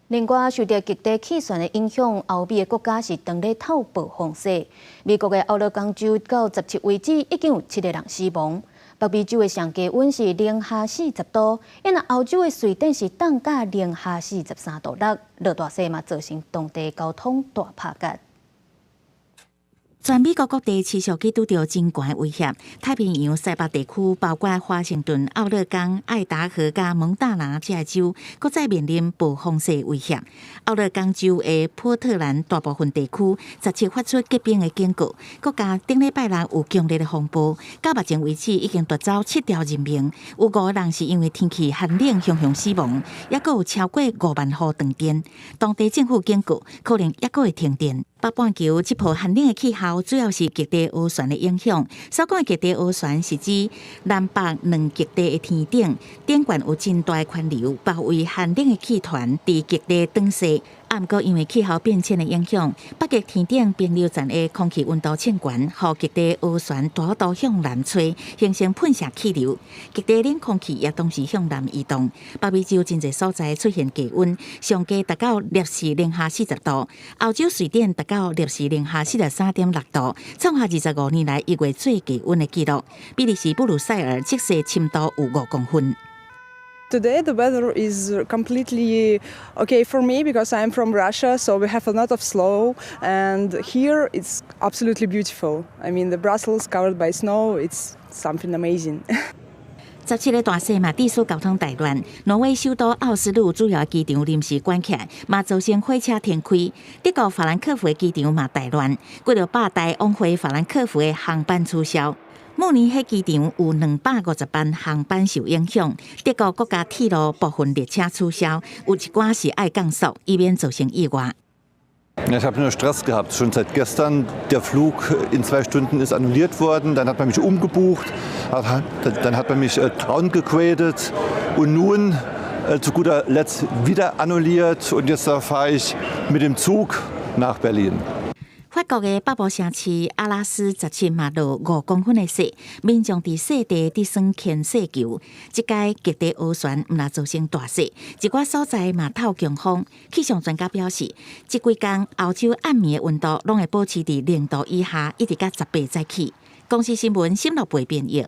另外，受著極地氣旋的影響，歐美的國家是當咧透暴風雪。美國的奧勒岡州到17為止已經有七個人死亡。北美洲的上低溫是零下40度，因為歐洲的瑞典是凍甲零下43.6度，落大雪嘛造成當地交通大拍結。全美國各地持續去拄著真寒的威脅，太平洋西北地區包括華盛頓、奧勒岡、愛達荷佮蒙大拿這个州，閣再面臨暴風雪威脅。奧勒岡州的波特蘭大部分地區17發出結冰的警告，閣加頂禮拜六有強烈的風暴，到目前為止已經奪走七條人命，有五個人是因為天氣寒冷雄雄死亡，抑閣有超過5萬戶斷電。當地政府警告，可能抑閣會停電。北半球這波寒冷的氣候，主要是極地渦旋的影響。所講的極地渦旋是指南北兩極地的天頂，頂懸有真大的環流，包圍寒冷的氣團佇極地轉勢。啊，毋過因為氣候變遷的影響，北極天頂平流層的空氣溫度升懸，予極地渦旋大度向南吹，形成噴射氣流。極地冷空氣也同時向南移動。北美洲真濟所在出現低溫，上低達到攝氏零下40度。歐洲瑞典達到攝氏零下43.6度，創下25年來1月最低溫的紀錄。比利時布魯塞爾積雪深度有5公分。 Today the weather is completely okay for me because I'm from Russia, so we have a lot of snow, and here it's absolutely beautiful. I mean, the Brussels covered by snow, it's something amazing. 17个大雪嘛，致使交通大亂。挪威首都奧斯陸主要機場臨時關起來，嘛造成火車停開。德國法蘭克福的機場嘛大亂，幾落百台往回法蘭克福的航班取消。慕尼黑機場有250班航班受影響。德國國家鐵路部分列車取消，有一寡是愛降速，以免造成意外。 Ich habe nur Stress gehabt. Schon seit gestern. Der Flug in 2 Stunden ist annulliert worden. Dann hat man mich umgebucht. Dann hat man mich downgegradet. Und nun zu guter Letzt wieder annulliert. Und jetzt fahre ich mit dem Zug nach Berlin. 法國的北部城市阿拉斯十七嘛落5公分的雪，民眾佇雪地佇耍牽雪球。這擺極地渦旋毋但造成大雪，一寡所在嘛透強風。氣象專家表示，這幾工歐洲暗暝的溫度攏會保持佇0度以下，一直到18早起。公視新聞沈樂貝編譯。